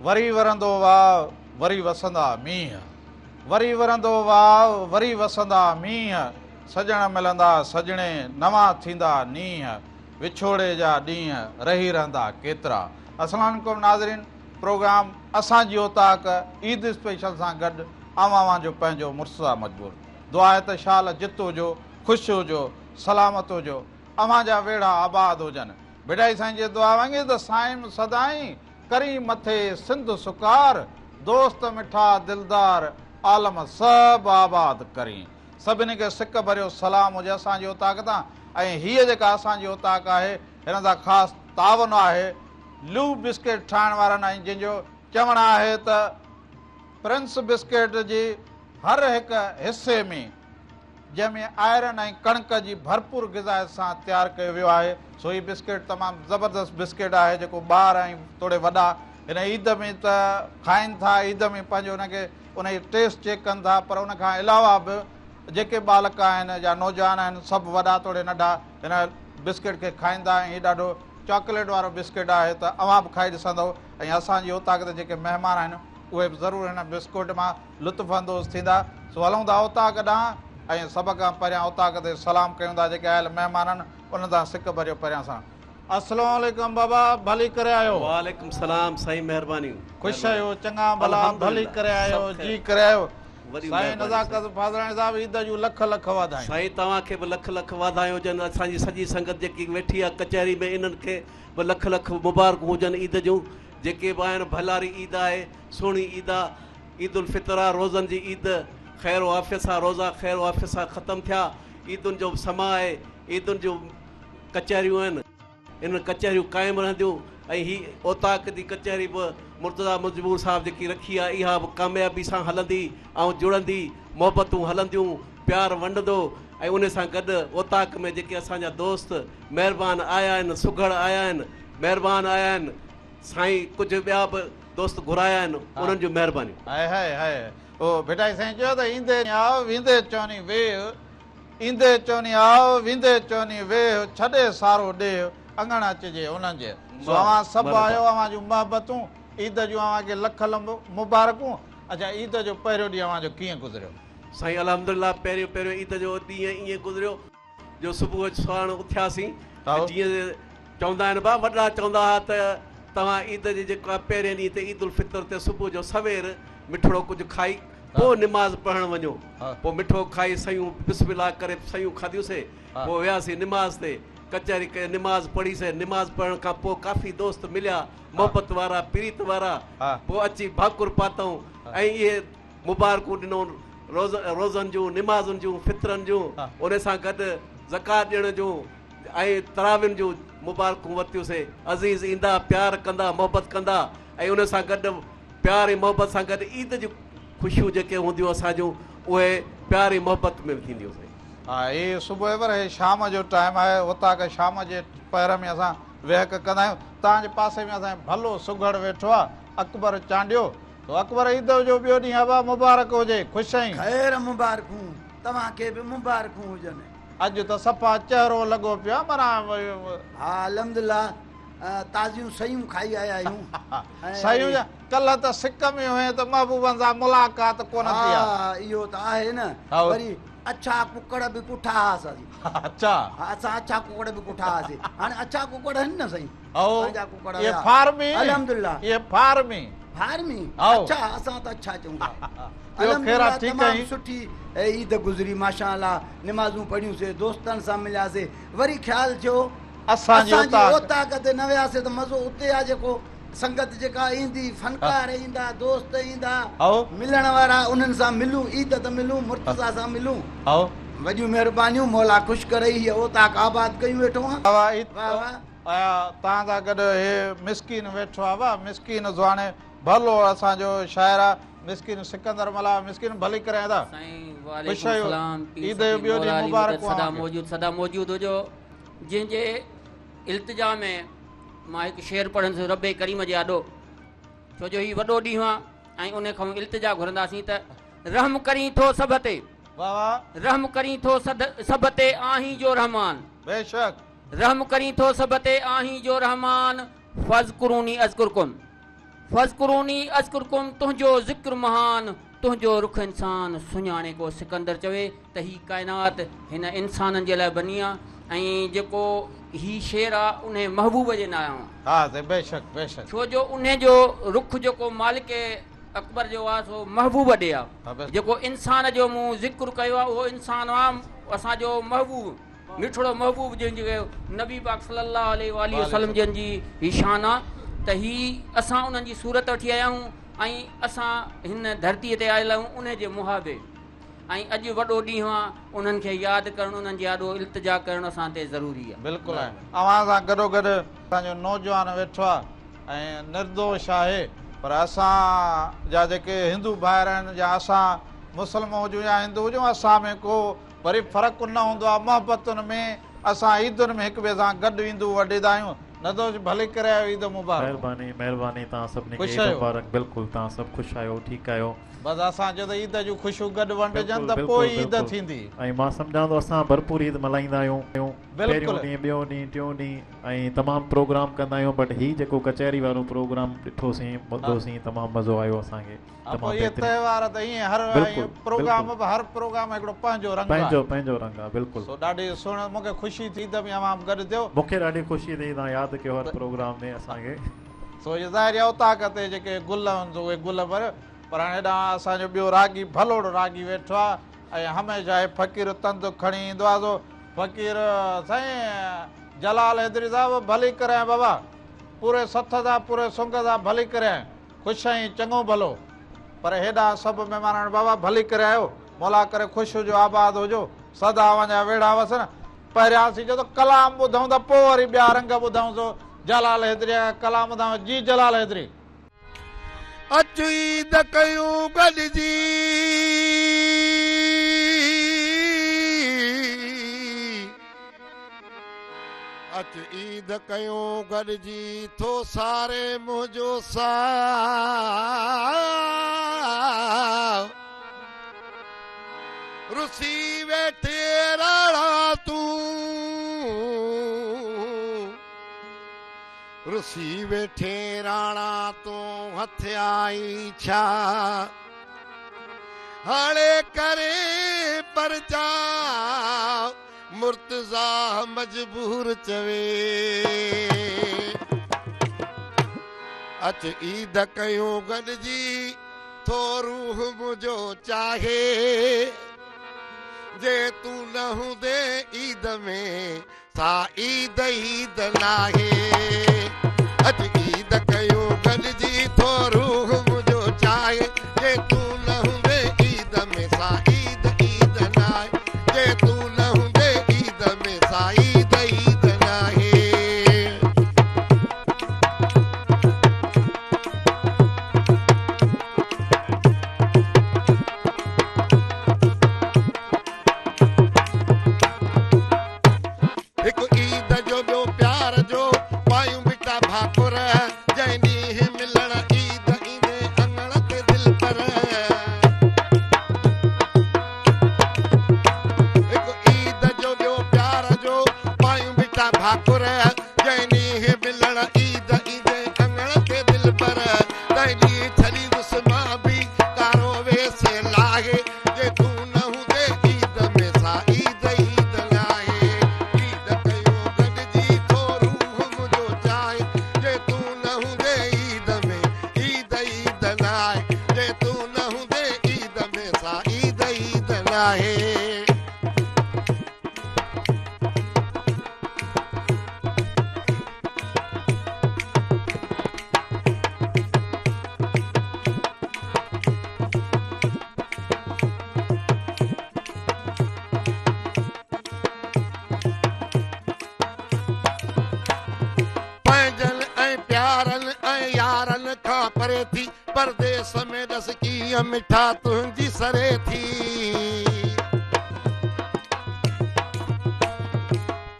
وري ورندو واء، وري وسندا مينهن. وري ورندو واء، وري وسندا مينهن. سڄڻ ملندا سڄڻي، نوان ٿيندا نينهن. وڇوڙي جا ڏينهن، رهي رهندا ڪيترا. السلام عليڪم ناظرين، پروگرام اسان جي اوطاق عيد اسپيشل سان گڏ آئون اوهان جو پنهنجو مرتضيٰ مجبور. دعا آهي ته شال جت هجو، خوش هجو، سلامت هجو، اوهان جا ويڙها آباد هجن. ڀٽائي سائين جي دعا وانگي ته سائين سدائين ڪرين مٿي سنڌ سڪار، دوست مٺا دلدار، عالم سڀ آباد ڪرين. سڀني کي سڪ ڀريو سلام هجي اسان جي اوطاق تان ۽ هيء جيڪا اسان جي اوطاق آهي هن سان خاص تعاون آهي لو بسڪيٽ ٺاهڻ وارن ۽ جن جو چوڻ آهي ته پرنس بسڪيٽ جي هر هڪ حصي ۾ جنهن ۾ آئرن ۽ ڪڻڪ جي ڀرپور غذائيت سان تيار ڪيو ويو آهي سو هي بسڪيٽ تمام زبردست بسڪيٽ آهي جيڪو ٻار ۽ توڙي وڏا هن عيد ۾ ته کائن ٿا عيد ۾ پنهنجو ان کي ان جي ٽيسٽ چيڪ ڪن ٿا پر ان کان علاوه به جيڪي ٻالڪ آهن يا نوجوان آهن سڀ وڏا توڙي ننڍا هن بسڪيٽ کي کائن ٿا ۽ هي ڏاڍو چاڪليٽ وارو بسڪيٽ آهي ته اوهان به کائي ڏسندؤ ۽ اسان جي اوطاق تي جيڪي مهمان آهن اهي به ضرور هن بسڪوٽ مان لطف اندوز ٿيندا. سو هلون ٿا اوطاق ڏانهن ۽ سڀ کان پهريان اوطاق تي سلام ڪيون ٿا جيڪي آيل مهمان آهن انهن سان سڪ ڀريو پهريان سان. السلام عليڪم بابا ڀلي ڪري آيو. وعليڪم سلام سائين مهربانيون. خوش آهيو چڱا ڀلا ڀلي ڪري آيو جي ڪري آيو سائين نزاڪت فاضلاڻي صاحب عيد جون لک لک واڌايون. سائين توهان کي به لک لک واڌايون هجن اسان جي سڄي سنگت جيڪي ويٺي آ ڪچهري ۾ انهن کي به لک لک مبارڪون هجن عيد جون جيڪي به آهن ڀلاري عيد آهي سهڻي عيد آ عيد الفطر آ روزن جي عيد خير و عافيت سان روزا خير و عافيت سان ختم ٿيا عيدن جو سما آهي عيدن جون ڪچهريون آهن انهن ڪچهريون قائم رهنديون ۽ هي اوطاق جي ڪچهري به مرتضيٰ مجبور صاحب جيڪي رکي آ اها به ڪاميابي سان هلندي ۽ جڙندي محبتون هلنديون پيار ونڊندو ۽ ان سان گڏ اوطاق ۾ جيڪي اسان جا دوست مهربان آيا آهن سگهڙ آيا آهن مهربان آيا آهن سائين ڪجهه ٻيا به دوست گهرايا آهن انهن جون مهربانيون. هائي هائي هائي او ڀٽائي سائين چيو ته ايندي آء ويندي چوني ويهه ايندي چوني آء ويندي چوني ويهه ڇڏي سارو ڏيهه اڱڻ اچجي انهن جي سو اوهان سڀ آهيو اوهان جون محبتون عيد جون اوهان کي لک لک مبارڪون اڇا عيد جو پهريون ڏينهن اوهان جو ڪيئن گذريو. سائين الحمدلله پهريون پهريون عيد جو ڏينهن ائين گذريو. جو صبح جو ساڻ اٿياسين ته جيئن چوندا آهن ڀا وڏڙا چوندا ها ته توهان عيد جي جيڪا پهرين ڏينهن تي عيد الفطر تي صبح جو سوير مٺڙو ڪجهه کائي پوء نماز پڙهڻ وڃو پوء مٺو کائي سيون بسم الله ڪري سيون کاڌيون سي پوء وياسين نماز تي ڪچهري ڪئي نماز پڙهي سي نماز پڙهڻ کان پوء ڪافي دوست مليا محبت وارا پريت وارا پوء اچي ڀاڪر پاتائون ۽ اهي مبارڪون ڏنون روزن جون، نمازن جون، فطرن جون، ان سان گڏ زڪوات ڏيڻ جون ۽ تراوين جون مبارڪون ورتيون سي. عزيز ايندا، پيار ڪندا، محبت ڪندا ۽ ان سان گڏ پيار ۽ محبت سان گڏ عيد جون خوشيون جيڪي هونديون اسان جون اهي پيار ۽ محبت ۾ به ٿينديون سي. ها هي صبح پر هي شام جو ٽائيم آهي اوطاق شام جي پهر ۾ اسان ويهڪ ڪندا آهيون. توهان جي پاسي ۾ اسان جو ڀلو سگهڙ ويٺو آهي اڪبر چانڊيو. تو اڪبر عيد جو ٻيو ڏينهن ابا مبارڪ هجي خوش آهين. خير مبارڪون توهان کي به مبارڪون هجن. اڄ ته صفا چهرو لڳو پيو آهي معنيٰ. ها الحمدلله تازيون سيون کائي آيا آهيون ۽ سيون ڇا ڪلهه ته سڪ ۾ هئين ته محبوبن سان ملاقات ڪونه ٿي آ. ها اهو ته آهي نه وري اڇا ڪڪڙ به ڪٺا هئاسين. اڇا. ها اسان اڇا ڪڪڙ به ڪٺا هئاسين هاڻي اڇا ڪڪڙ آهن نه سائين. او پنهنجا ڪڪڙ اهي هيا. فارمي الحمدلله. اهي فارمي. فارمي او. اڇا اسان ته اڇا چئون ٿا. ٻيو خير آ الحمدلله ٺيڪ تمام آهين. سٺي عيد گذري ماشاءالله نمازون پڙهيون سي دوستن سان ملياسي وري خيال ٿيو اسان جي اسان جي اوطاق. اوطاق تي نه وياسي ته مزو اتي آ جيڪو سنگت جيڪا ايندي فنڪار ايندا دوست ايندا او. ملڻ وارا انهن سان ملون عيد ته ملون مرتضيٰ سان ملون. او. وڏيون مهربانيون مولا خوش ڪرئي هيء اوطاق آباد ڪيون ويٺو آن. واهه واه واه. توهان سان گڏ هي مسڪين ويٺو آ واه مسڪين سهاڻي ڀلو اسان جو شاعر آ مسڪين سڪندر ملاح مسڪين ڀلي ڪري آيا سائين خوش وعليڪم آهيو السلام پير عيد جو سخي ٻيو مولا ڏينهن علي مدد مبارڪون سدا اوهان کي. موجود سدا موجود هجو جنهن جي التجا ۾ مان هڪ شعر پڙهندس رب ڪريم جي آڏو ڇو جو هي وڏو ڏينهن آ ۽ ان کان التجا گهرنداسين ته رحم ڪرين ٿو سڀ تي واه واه. رحم ڪرين ٿو سڀ تي آهين جو رحمان. بيشڪ. رحم ڪرين ٿو سڀ تي آهين جو رحمان فاذڪروني اذڪرڪم فاذڪروني اذڪرڪم تنهنجو ذڪر مهان، تنهنجو رخ انسان سڃاڻي ڪو. سڪندر چوي ته هي ڪائنات هن انسانن جي لاء بني آ ۽ جيڪو هي شعر آ انهي محبوب جي نانء آ. ها سائين بيشڪ بيشڪ. ڇو جو انهي جو رخ جيڪو مالڪ اڪبر جو آ سو محبوب ڏي آ. جيڪو انسان جو مون ذڪر ڪيو آ اهو انسان آ اسان جو محبوب. مٺڙو محبوب جنهن جي نبي پاڪ صلي الله عليه واٰله وسلم جن جي هي شان آ ته هي اسان انهن جي صورت وٺي آيا آهيون ۽ اسان هن ڌرتي تي آيل آهيون انهي جي محابي ۽ اڄ وڏو ڏينهن آ انهن کي ياد ڪرڻ انهن جي آڏو التجا ڪرڻ اسان تي ضروري آ. بلڪل آهي اوهان سان گڏو گڏ اسان جو نوجوان ويٺو آ ۽ نردوش آهي پر اسان جا جيڪي هندو ڀائر آهن يا اسان مسلم هجون يا هندو هجون اسان ۾ ڪو وري فرق نه هوندو آهي محبتن ۾ اسان عيدن ۾ هڪ ٻئي سان گڏ عيدون ونڊيندا آهيون نردوش ڀلي ڪري آيو عيد مبارڪ. مهرباني مهرباني توهان سڀني کي خوش عيد آهيو. مبارڪ بلڪل توهان سڀ خوش آهيو ٺيڪ آهيو. بس اسان چيو ته عيد جون خوشيون گڏ ونڊجن بلڪل ته پوء بلڪل ئي عيد بلڪل ٿيندي. ۽ مان سمجهان ٿو اسان ڀرپور عيد ملهائيندا آهيون پهريون بلڪل. ڏينهن ٻيون ڏينهن ٽيون ڏينهن ۽ تمام پروگرام ڪندا آهيون بٽ هي جيڪو ڪچهري وارو پروگرام ڏٺوسين ٻڌوسين تمام مزو آيو اسان کي. ها تمام پوء اهي بهترين. تهوار ته ائين هر بلڪل پروگرام بلڪل به هر پروگرام هڪڙو پنهنجو رنگ آهي. پنهنجو پنهنجو رنگ آهي بلڪل. سو ڏاڍي سهڻو مون کي خوشي ٿي ته به اوهان به گڏ ٿيو. مون کي ڏاڍي خوشي ٿي توهان ياد ڪيو هر پروگرام ۾ اسان کي. سو اهي ظاهري اوطاق تي جيڪي گل آهن سو اهي گل پر پر هاڻي هيڏانهن اسان جو ٻيو راڳي ڀلوڙ راڳي ويٺو آهي ۽ هميشه هي فقير تند کڻي ايندو آهي سو فقير سائين جلال حيدري صاحب ڀلي ڪري آيا بابا پوري سٿ سان پوري سنگ سان ڀلي ڪري آيا. خوش آهين چڱو ڀلو پر هيڏانهن سڀ مهمانن بابا ڀلي ڪري آيو مولا ڪري خوش هجو آباد هجو سدا اوهان جا ويڙها وسن پهريان اسين چيو ته ڪلام ٻڌون ته پوء وري ٻيا رنگ ٻڌون سو جلال حيدري جا ڪلام ٻڌايو جي جلال حيدري. اچ عيد ڪيون گڏجي. اچ عيد ڪيون گڏجي ٿو ساري منهنجو ساهه رسي ويٺي راڻا تون رسي ويٺي راڻا تون هٿ آئي ڇا هاڻي ڪري پرچاء مرتضيٰ مجبور چوي اچ عيد ڪيون گڏجي ٿو روح منهنجو چاهي جي تون نه هوندين عيد ۾ سا عيد عيد ناهي اچ عيد ڪيون گڏجي ٿو روح منهنجو چاهي جي تون نه هوندين عيد ۾ سا عيد عيد ناهي جي تون نه هوندين عيد ۾ سا عيد عيد ناهي. هڪ عيد جو ٻيو پيار جو پايون ٻٽا ڀاڪر جنهن ڏينهن ملڻ عيد ايندي اڱڻ تي دلبر هڪ عيد جو ٻيو پيار جو پايون ٻٽا ڀاڪر جنهن ڏينهن ملڻ عيد ايندي اڱڻ تي دلبر تنهن ڏينهن ڇڏيندس مان به ڪارو ويس لاهي جي تون نه هوندي عيد ۾ سا عيد عيد ناهي عيد ڪيون گڏجي ٿو روح منهنجو چاهي جي تون نه هوندي عيد ۾ عيد عيد ناهي جي تون نه هوندي عيد ۾ سا عيد عيد ناهي. پنهنجن ۽ پيارن ۽ يارن کان پري ٿي پرديس ۾ ڏس ڪيئن مٺا تنهنجي سري ٿي.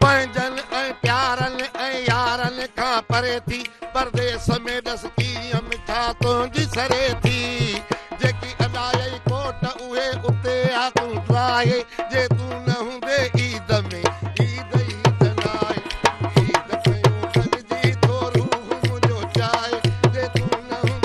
پنهنجن ۽ پيارن ۽ يارن کان پري ٿي پرديس ۾ ڏس ڪيئن مٺا تنهنجي سري ٿي. جيڪي اڏايئي ڪوٽ اهي اتي آ تون ڊاهي جي تون نه هوندي عيد ۾ عيد عيد ناهي عيد ڪيون گڏجي ٿو روح منهنجو چاهي جي تون نه هوندي.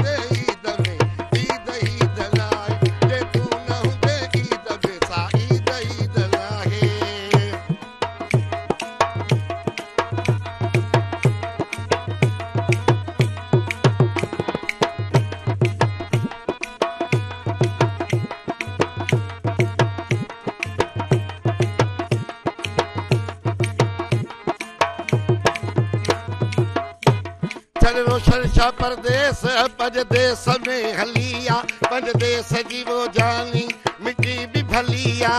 شاهه پرديس پنهنجي ديس ۾ هلي آ، پنهنجي ديس جي وو جاني مٽي به ڀلي آ.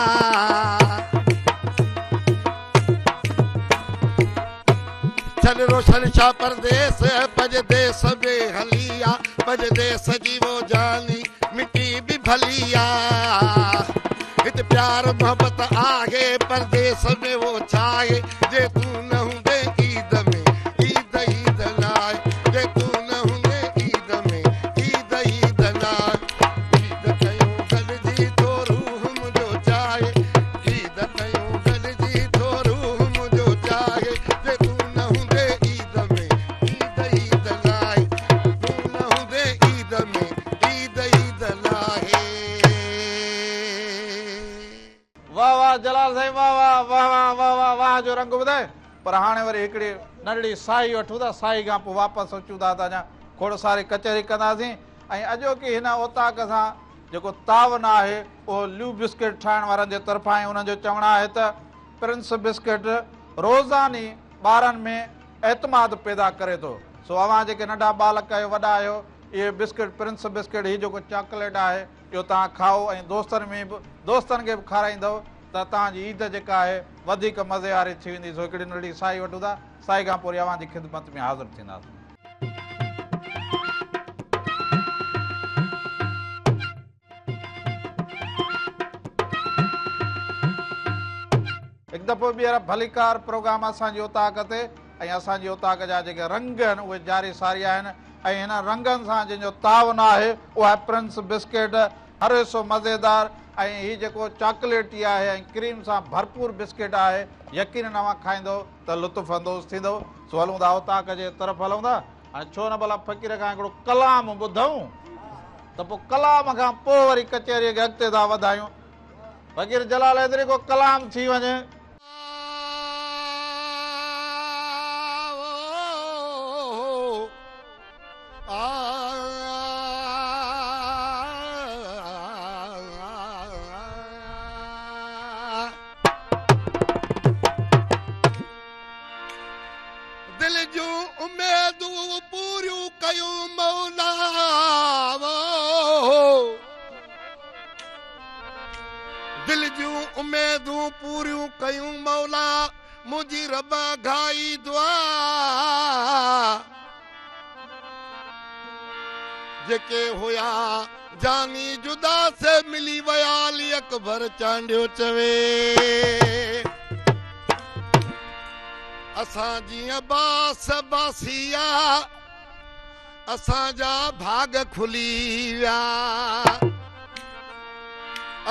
ڇڏ روشن شاهه پرديس پنهنجي ديس ۾ هلي آ، پنهنجي ديس جي وو جاني مٽي به ڀلي آ. هتي پيار محبت آهي، پرديس ۾ وو ڇا آهي؟ جي تون نه هوندي عيد ۾ عيد عيد ناهي، جي تون نه هوندي عيد ۾ عيد عيد ناهي. عيد ڪيون گڏجي ٿو روح منهنجو چاهي، عيد ڪيون گڏجي ٿو روح منهنجو چاهي، جي تون نه هوندي عيد ۾ عيد عيد ناهي، تون نه هوندي عيد ۾ عيد عيد ناهي. واهه واهه جلال سائين، واهه واهه واهه واهه واهه واهه واهه جو رنگ ٻڌائي. پر هاڻي وري هڪڙي ننڍڙي ساهي وٺون ٿا، ساهي کان پوءِ واپس اچون ٿا ته اڃا کوڙ ساري ڪچهري ڪنداسين. ۽ اڄوڪي هن اوطاق سان جيڪو تعاون آهي اهو ليو بسڪيٽ ٺاهڻ وارن جي طرفان ۽ انهن جو چوڻ آهي ته پرنس بسڪيٽ روزاني ٻارن ۾ اعتماد پيدا ڪري ٿو. سو اوهان جيڪي ننڍا ٻالڪ آهيو، وڏا آهيو، اهي بسڪيٽ پرنس بسڪيٽ هي جيڪو چاڪليٽ آهي اهو توهان کائو ۽ دوستن کي به کارائيندؤ ته توهان جي عيد جيڪا آهي وڌيڪ مزي واري ٿي ويندي. سو هڪڙي ننڍڙي ساهي وٺون ٿا، ساهي کان پوءِ اوهان جي خدمت ۾ حاضر ٿينداسين. هڪ دفعو ٻيهر ڀليڪار پروگرام اسان جي اوطاق تي، ۽ اسان جي اوطاق جا جيڪي رنگ آهن اهي جاري ساري آهن ۽ هن رنگن سان جنهن جو تعاون آهي اهو آهي پرنس بسڪيٽ، هر حصو مزيدار ۽ هي جيڪو چاڪليٽي آهي ۽ ڪريم سان ڀرپور بسڪيٽ آهي، يقينن اوهان کائيندو ته لطف اندوز ٿيندو. سو هلون ٿا اوطاق جي طرف هلون ٿا. هاڻي ڇو نه ڀلا فقير کان هڪڙو ڪلام ٻڌون ته پوءِ ڪلام کان پوءِ وري ڪچهريءَ کي اڳتي ٿا وڌايون. فقير جلال حيدري ڪو ڪلام ٿي وڃي. دل جون اميدون پوريون ڪيون مولا، دل جون اميدون پوريون ڪيون مولا، منهنجي رب گائي دعا. جيڪي هئا جاني جدا سي ملي ويا، علي اڪبر چانڊيو چوي اسان جيئن باس باسيا، اسان جا ڀاڳ کلي ويا،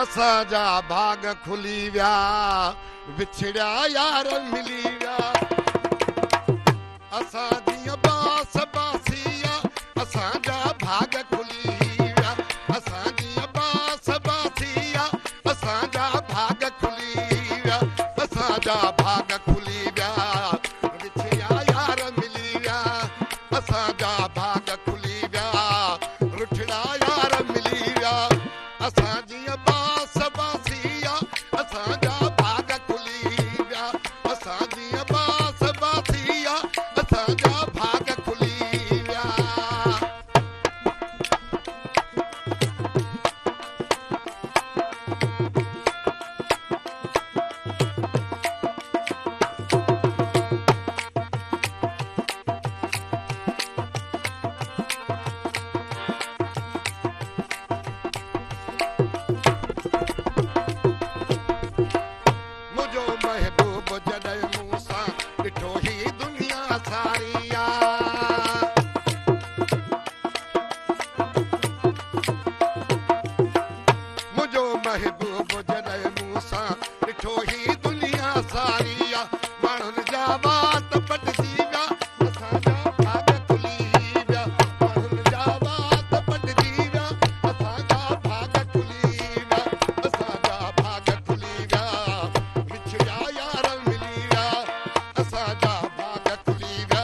اسان جا ڀاڳ کلي ويا، وڇڙيا يار ملي ويا. اسان جيئن باس باسيا، اسان جا ڀاڳ کلي ويا، اسان جيئن باس باسيا، اسان جا ڀاڳ کلي ويا، اسان جا ڀاڳ کلي ويا، وڇڙيا يار ملي ويا، اسان جا ڀاڳ کلي ويا، رٺڙا يار ملي ويا. اسان جيئن باس باسيا، اسان جا ڀاڳ کلي ويا، اسان جيئن باس باسيا، اسان جا ڀاڳ کلي ويا. منهنجو محبوب جڏهن مون سان ڏٺو هي دنيا ساري آ، منهنجو محبوب جڏهن مون سان ڏٺو هي دنيا ساري آ، ماڻهن جا وات پٽجي ويا، اسان جا ڀاڳ کلي ويا، ماڻهن جا وات پٽجي ويا، اسان جا ڀاڳ کلي ويا، اسان جا ڀاڳ کلي ويا، وڇڙيا يار ملي ويا، اسان جا ڀاڳ کلي ويا،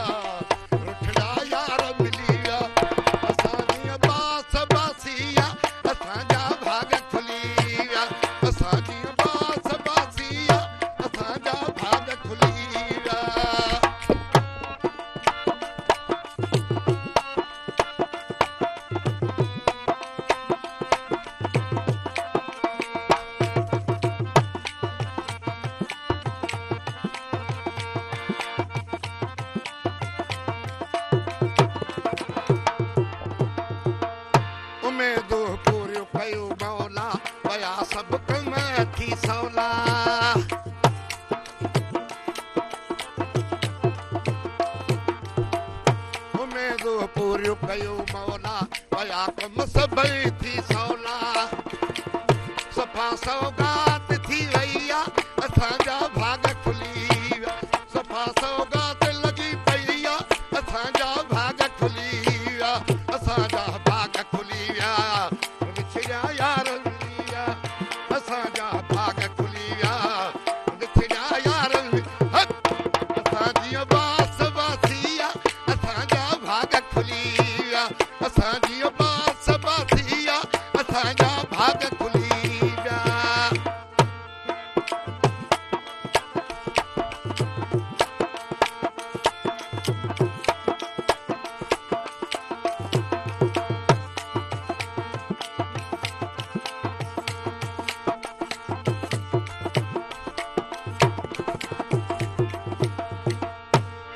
ٿي سولا. اميدون پوريون ڪيون مولا، ويا ڪم سڀئي ٿي سولا. صفا سوگات ٿي وئي آ، اسان جا ڀاڳ کلي ويا. صفا سوگات لڳي پئي آ، اسان جا ڀاڳ کلي ويا. اسان جا ڀاڳ کلي ويا، وڇڙيا يار ملي ويا. اسان جا ڀاڳ کلي ويا، وڇڙيا يار. اسان جي باس باسي آ، اسان جا ڀاڳ کلي ويا. اسان جي باس باسي آ، اسان جا ڀاڳ کلي ويا.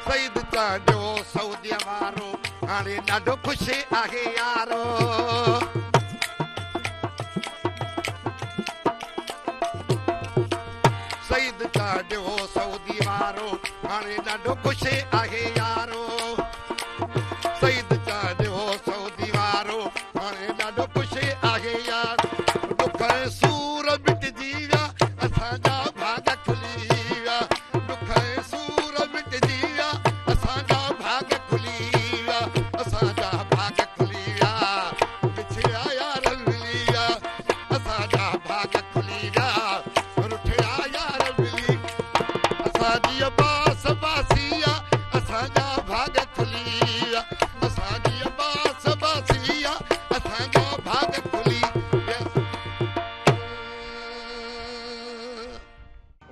سعيد چانڊيو سعوديءَ وارو، هاڻي ڏاڍو خوش آهي يارو. سعيد چانڊيو سعودي وارو، هاڻي ڏاڍو خوش آهي يارو. سعيد چانڊيو سعودي وارو، هاڻي ڏاڍو خوش آهي يار. ڏک ۽ سور مٽجي ويا، اسان جا ڀاڳ کلي ويا. ڏک ۽ سور مٽجي ويا، اسان جا ڀاڳ کلي ويا. اسان جا ڀاڳ کلي ويا، وڇڙيا يار ملي ويا. اسان جا ڀاڳ کلي ويا، رٺيا يار ملي. اسان جي باس باسي آ، اسان جا ڀاڳ کلي ويا. اسان جي باس باسي آ، اسان جا ڀاڳ کلي ويا.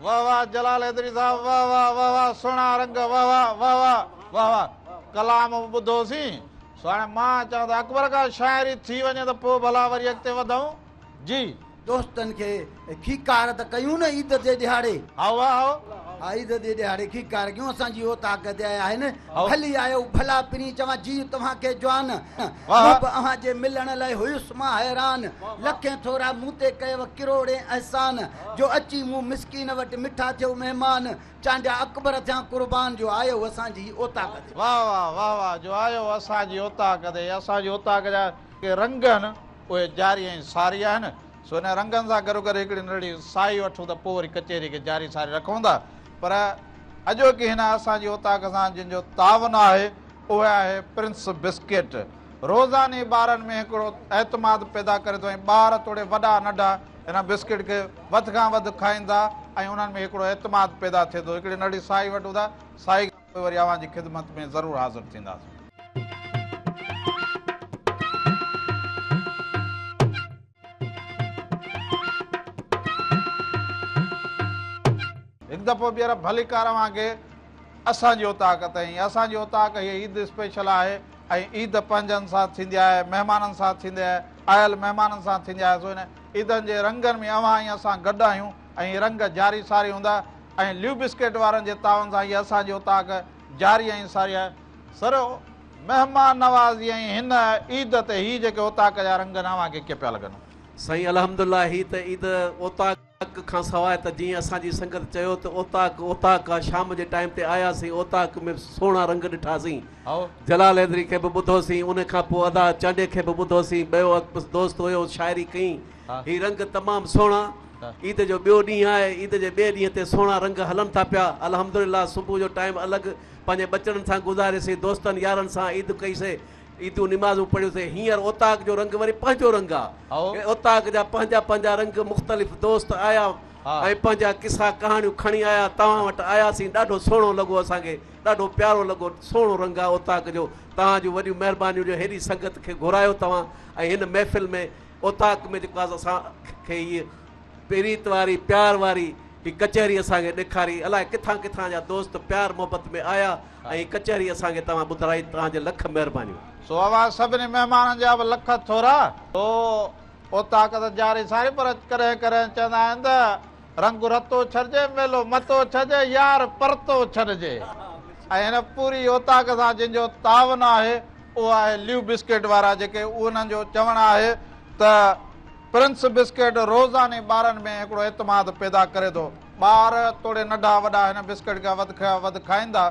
واهه واهه جلال حيدري صاحب، واهه واهه واهه واهه، سهڻا رنگ، واهه واهه واهه واهه واهه واهه. ڪلام به ٻڌوسين، سو هاڻي مان چوان ته اڪبر کان شاعري ٿي وڃي ته پوءِ ڀلا وري اڳتي وڌون. جي دوستن کي کيڪار ته ڪيون نه عيد جي ڏهاڙي. هائو هائو. ها، عيد جي ڏهاڙي کيڪار ڪيون. اسان جي اوطاق تي آيا آهن. ڀلي آيو ڀلا پرين، چوان جيءُ توهان کي جوان. مون به اوهان جي ملڻ لاءِ هيس مان حيران. لکين ٿورا مون تي ڪيو ڪروڙين احسان، جو اچي مون مسڪين وٽ مٺا ٿيو مهمان. چانڊيا اڪبر ٿيان قربان، جو آيو اسان جي اوطاق تي. واهه واهه واهه واهه، جو آيو اسان جي اوطاق تي. اسان جي اوطاق جا ڪي رنگ آهن، اهي جاري ۽ ساري آهن. سو هن رنگن سان گڏو گڏ هڪڙي ننڍڙي سائي وٺون ته پوءِ وري ڪچهري کي جاري ساري رکون ٿا. پر اڄوڪي هن اسان جي اوطاق سان جن جو تعاون آهي، اهي آهي پرنس بسڪيٽ. روزاني ٻارن ۾ هڪڙو اعتماد پيدا ڪري ٿو ۽ ٻار توڙي وڏا ننڍا هن بسڪيٽ کي وڌ کان وڌ کائيندا ۽ انهن ۾ هڪڙو اعتماد پيدا ٿئي ٿو. هڪڙي ننڍڙي سائي وٺون ٿا، سائي کان پوءِ وري اوهان جي خدمت ۾ ضرور حاضر ٿينداسين. هڪ دفعو ٻيهر ڀليڪار اوهان کي اسان جي اوطاق تي. ۽ اسان جي اوطاق هيءَ عيد اسپيشل آهي ۽ عيد پنهنجن سان ٿيندي آهي، مهمانن سان ٿيندي آهي، آيل مهمانن سان ٿيندي آهي. سو هن عيدن جي رنگن ۾ اوهان ۽ اسان گڏ آهيون ۽ رنگ جاري ساري هوندا ۽ ليو بسڪيٽ وارن جي تعاون سان هيءَ اسان جي اوطاق جاري ۽ ساري آهي. سر، مهمان نوازي ۽ هن عيد تي هي جيڪي اوطاق جا رنگ آهن، اوهان کي ڪيئن پيا لڳن؟ سائين الحمدلله، هي ته عيد اوطاق کان سواءِ ته جيئن اسان جي سنگت چيو ته اوطاق اوطاق آهي. شام جي ٽائيم تي آياسين، اوطاق ۾ سهڻا رنگ ڏٺاسين. جلال حيدري کي به ٻڌوسين، ان کان پوءِ ادا چانڊيي کي به ٻڌوسين، ٻيو دوست هيو شاعري ڪئي. هي رنگ تمام سهڻا. عيد جو ٻيو ڏينهن آهي، عيد جي ٻئي ڏينهن تي سهڻا رنگ هلن ٿا پيا. الحمدلله، صبح جو ٽائيم الڳ پنهنجي ٻچڙن سان گذاريسين، دوستن يارن سان عيد ڪئيسين، عيدون نمازون پڙهيوسين. هينئر اوطاق جو رنگ وري پنهنجو رنگ آهي. اوطاق جا پنهنجا پنهنجا رنگ، مختلف دوست آيا ۽ پنهنجا قصا ڪهاڻيون کڻي آيا. توهان وٽ آياسين، ڏاڍو سهڻو لڳو اسان کي، ڏاڍو پيارو لڳو. سهڻو رنگ آهي اوطاق جو. توهان جون وڏيون مهربانيون جو هيڏي سنگت کي گهرايو توهان ۽ هن محفل ۾ اوطاق ۾ جيڪو آهي اسان کي هيءَ پريت واري پيار واري هيءَ ڪچهري اسان کي ڏيکاري. الائي ڪٿان ڪٿان جا دوست پيار محبت ۾ آيا ۽ ڪچهري اسان کي توهان ٻڌرائي، توهان جي لک مهربانيون. سو اوهان سڀني مهمانن جا به لک ٿورا. سو اوطاق ته جاري ساري، پر ڪڏهن ڪڏهن چوندا آهن ته رنگ رتو ڇڏجي، ميلو متو ڇڏجي، يار پرتو ڇڏجي. ۽ هن پوري اوطاق سان جن جو تعاون آهي، اهو آهي ليو بسڪيٽ وارا، جيڪي انهن جو چوڻ آهي ته پرنس بسڪيٽ روزاني ٻارن ۾ هڪڙو اعتماد پيدا ڪري ٿو. ٻار توڙي ننڍا وڏا هن بسڪيٽ کي وڌ کان وڌ کائيندا.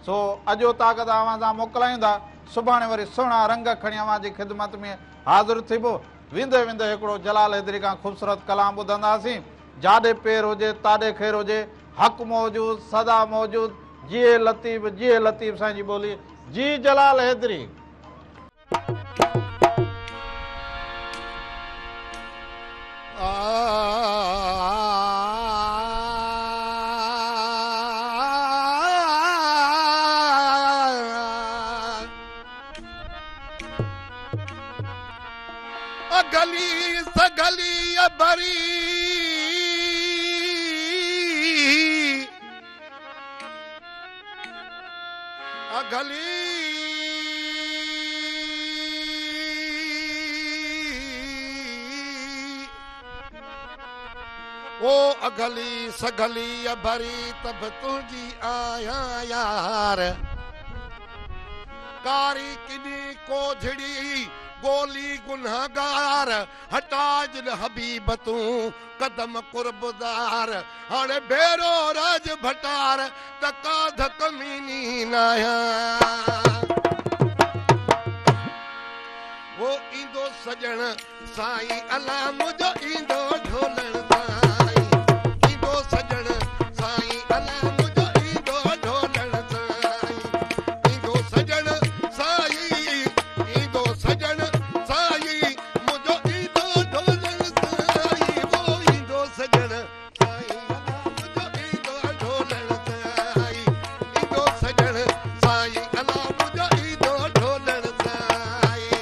سو اڄ اوطاق تان اوهان سان موڪلايون ٿا. سڀاڻي وري سهڻا رنگ کڻي اوهان جي خدمت ۾ حاضر ٿيبو. ويندي ويندي هڪڙو جلال حيدري کان خوبصورت ڪلام ٻڌنداسين. جاڏي پير هجي تاڏي خير هجي. حق موجود سدا موجود. جيئي لطيف جيئي لطيف سائين جي ٻولي. جي جلال حيدري. اگهلي سگهلي ڀري اگهلي او اگهلي سگهلي ڀري ته به تنهنجي آهيان يار ڪاري ڪني ڪوجهڙي گولي گنهگار هٽاج نه حبيب تون قدم قربدار هاڻي ڀيرو راڄ ڀٽار ته ڪاڌ ڪميني ناهيان. هو ايندو سڄڻ سائين الا منهنجو ايندو ڍولڻ سائين ايندو سڄڻ سائين الا منهنجو ايندو ڍولڻ سائين ايندو سڄڻ سائين ايندو سڄڻ سائين منهنجو ايندو ڍولڻ سائين هو ايندو سڄڻ سائين الا منهنجو ايندو ڍولڻ سائين ايندو سڄڻ سائين الا منهنجو ايندو ڍولڻ سائين.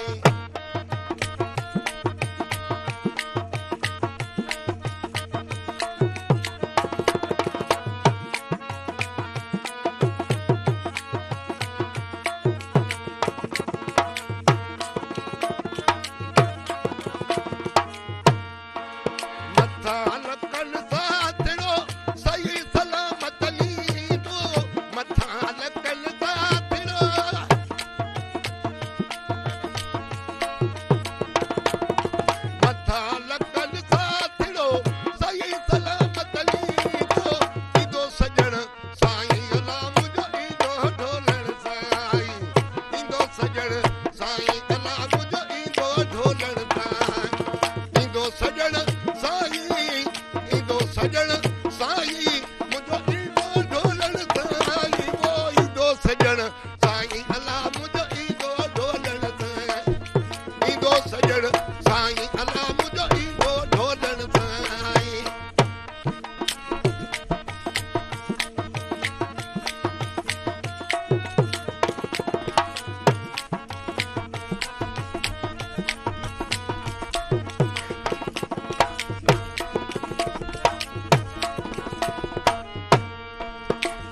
مٿان لڪن ساٿڙو صحيح سلامت ليندو مٿان لڪن ساٿڙو مٿان لڪن ساٿڙو صحيح سلامت ليندو ايندو سڄڻ سائين الا منهنجو ايندو ڍولڻ سائين ايندو سڄڻ سائين الا منهنجو ايندو ڍولڻ سائين ايندو سڄڻ سائين ايندو سڄڻ سائين منهنجو ايندو ڍولڻ سائين او ايندو سڄڻ سائين الا منهنجو ايندو ڍولڻ سائين ايندو سڄڻ سائين الا منهنجو ايندو ڍولڻ سائين.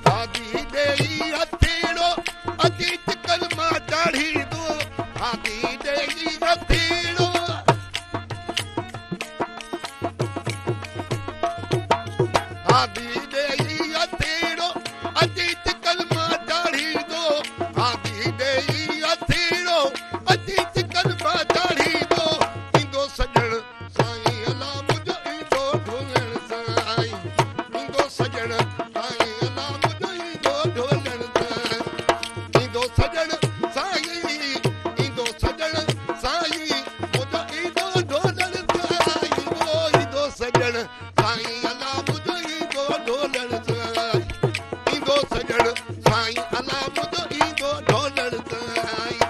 هادي ڏيئي هٿيڙو اچي چڪن مان چاڙهيندو هادي ڏيئي هٿيڙو هادي ڏيئي هٿيڙو اچي چڪن مان چاڙهيندو هادي ڏيئي هٿيڙو اچي چڪن مان چاڙهيندو ايندو سڄڻ سائين الا منهنجو ايندو ڍولڻ سائين ايندو سڄڻ سائين الا منهنجو ايندو ڍولڻ سائين ايندو سڄڻ سائين ايندو سڄڻ سائين منهنجو ايندو ڍولڻ سائين او ايندو سڄڻ سائين الا منهنجو ايندو ڍولڻ سائين ايندو سڄڻ سائين الا منهنجو ايندو ڍولڻ سائين.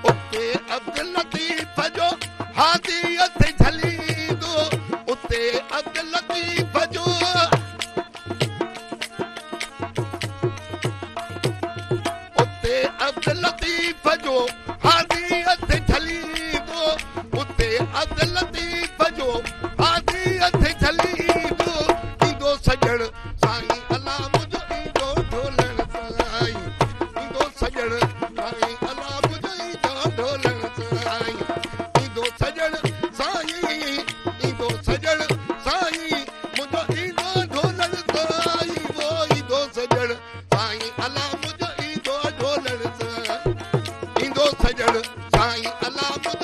اتي عبداللطيف جو هادي هٿ جهليندو اتي عبداللطيف جو اتي عبداللطيف جو هادي هٿ جهليندو اتي عبداللطيف جو هادي هٿ جهليندو ايندو سڄڻ سائين الا منهنجو ايندو ڍولڻ سائين ايندو سڄڻ سائين الا منهنجو ايندو ڍولڻ سائين الله منهنجو ايندو ڍولڻ سان، ايندو سڄڻ سائين الله.